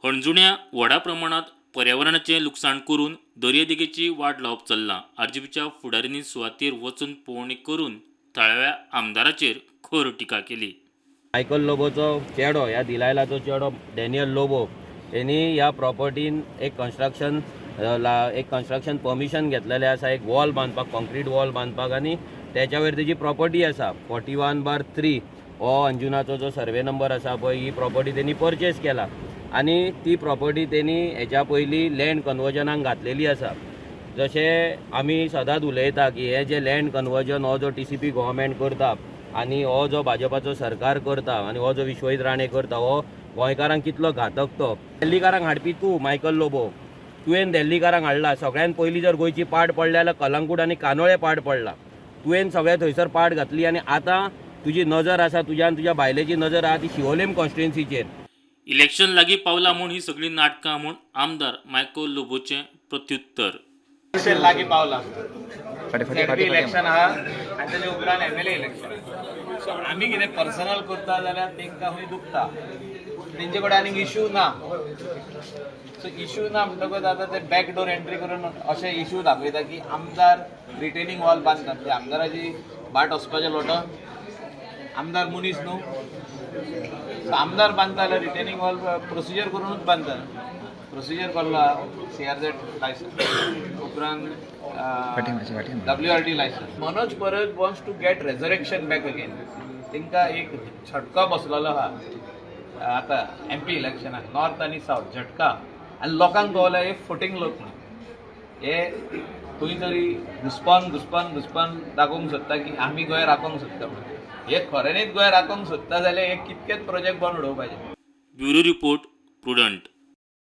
हणजुण्या व्हडा प्रमाणांत पर्यावरणाचें लुकसाण करून दर्यादेगेची वाट लावप चल्लां. आरजीपीच्या फुडाऱ्यांनी सुवातेर वचून पळोवणी करून थळाव्या आमदाराचेर खर टिका केली. मायकल लोबोचो चेडो, ह्या दिलायलाचो चेडो डॅनियल लोबो हेणी ह्या प्रॉपर्टीन एक कन्स्ट्रक्शन परमिशन घेतलेलें आसा, एक वॉल बांदपाक, कॉन्क्रीट वॉल बांदपाक. आनी त्याच्या वयर तेजी प्रॉपर्टी आसा. 41/3 हो अंजुनाचो जो सर्वे नंबर आसा पळय, ही प्रॉपर्टी तेणी परचेस केला आनी ती प्रॉपर्टी तेणी हेच्या पयलीं लँड कन्वर्जनाक घातलेली आसा. जशें आमी सदांच उलयता की हे जे लँड कन्वर्जन हो जो टीसीपी गव्हर्मेंट करता आनी हो जो भाजपाचो सरकार करता आनी हो जो विश्वजीत राणे करता, हो गोंयकारांक कितलो घातक. तो दिल्लीकारांक हाडपी तूं मायकल लोबो. तुवें दिल्लीकारांक हाडला. सगळ्यान पयलीं जर गोंयची पाड पडल्या जाल्यार कलंगूट आनी कानोळे पाड पडला. तुवें सगळें थंयसर पाड घातली आनी आतां तुजी नजर आसा, तुज्या आनी तुज्या बायलेची नजर आहा ती शिवोलेम कॉन्स्टिट्युएन्सीचेर. इलेक्शन लागीं पावला म्हूण ही सगळीं नाटकां म्हूण आमदार मायकल लोबोचें प्रत्युत्तर. इलेक्शन लागीं पावला. झेडपी इलेक्शन आहा आनी तेजे उपरांत एमएलए इलेक्शन. सो आमी कितें पर्सनल करता जाल्यार तांकां खंय दुखता. तेंचे कडेन आनीक इश्यू ना. सो इश्यू ना म्हणटकच आतां ते बॅक डोर एंट्री करून अशे इश्यू दाखयता की आमदार रिटेनिंग वॉल बांदतात. ते आमदाराची बाट वचपाचें लोटो. आमदार मनीस न्हू. सो आमदार बांदता जाल्यार रिटेनिंग वॉल प्रोसिजर करूनच बांदता. प्रोसिजर केल्लो आहा, सीआरझेड लायसन्स, उपरांत WRT licence. Manoj Parab wants to get resurrection back again. तांकां एक झटको बसलेलो आहा आतां एमपी इलेक्शनाक, नॉर्थ आनी सावथ झटका. आनी लोकांक कळ्ळें हे फटींग लोक म्हणून. हे खंय तरी घुसपान घुसपान घुसपान दाखोवंक सोदता की आमी गोंय राखोवंक सोदता म्हणून. हे खऱ्यांनीच गोंय राखोवंक सोदता जाल्यार हे कितकेच प्रोजेक्ट बंद उडोवपाचे. Bureau report, prudent.